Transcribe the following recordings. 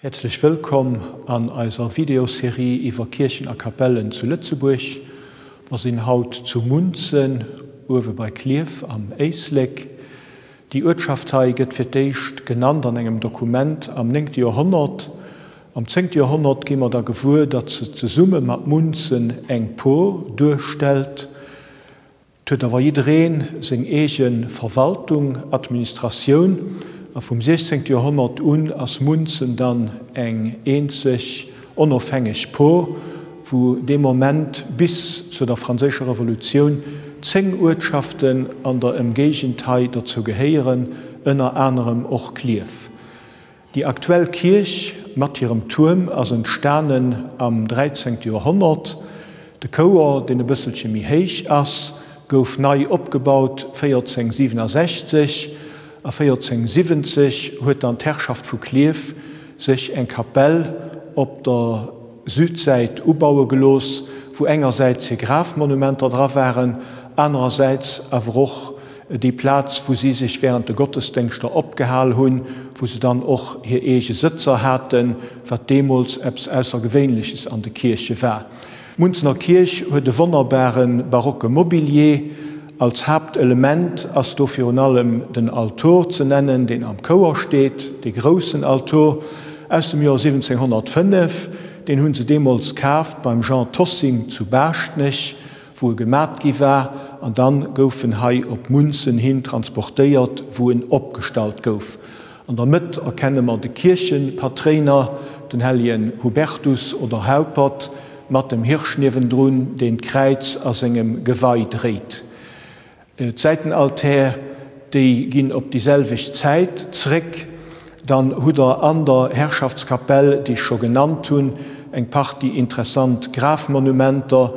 Häerzlech wëllkomm an eiser Videoserie iwwer Kierchen a Kapellen zu Lëtzebuerg. Mer sinn haut zu Munzen, uewe bei Klierf am Éislek. Déi Uertschaft hei gëtt fir d'éischt genannt an engem Dokument am néngte Joerhonnert. Am zéngte Joerhonnert gi mer da gewuer, datt se zesumme mat Munzen eng Por duerstellt. Et huet awer jidderee seng eege Verwaltung, Administratioun, a vum 16. Joerhonnert un ass Munzen dann eng eenzeg onofhängeg Por, wou dee Moment bis zu der Franséischer Revolutioun 10 Uertschaften an der Ëmgéigend hei dozou gehéieren, ënner anerem och Klierf. Déi aktuell Kierch mat hirem Tuerm ass entstanen am 13. Joerhonnert. De Chouer, deen e bësselche méi héich ass, gouf nei opgebaut 1467 a 1470 huet dann d'Herrschaft vu Klierf sech eng Kapell op der Südsäit ubaue gelooss, wou engersäits hir Grafmonumenter dra waren, anerersäits awer och Déi Plaz, wou si sech während de Gottesdéngschter opgehal hunn, wou se dann och hir eege Sëtzer haten, wat deemools eppes Aussergewéinleches an de Kierche war. D'Munzener Kierch huet e wonnerbare barocke Mobilier. Als Haaptelement ass do virun allem den Altor ze nennen, deen am Chouer steet, dee groussen Altor aus dem Joer 1705. Deen hu se deemools kaaft beim Jean Tossing zu Baaschtnech. wou e gemat gi war, an dann gouf en hei op Munzen hin transportéiert, wou en opgestallt gouf. An der Mëtt erkenne mer de Kierchenpatréiner, den helljen Hubertus oder Haupert, mat dem Hirsch niewendrun, deen d'Kräiz a sengem Gewei dréit. D'Säitenaltär, déi ginn op déi selwecht Zäit zréck. Dann hutt Der an der Herrschaftskapell, déi ech scho genannt hunn, eng Partie interessant Grafmonumenter,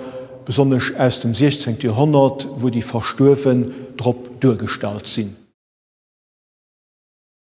besonnesch aus dem 16. Joerhonnert, wou déi Verstuerwen drop duergestallt sinn.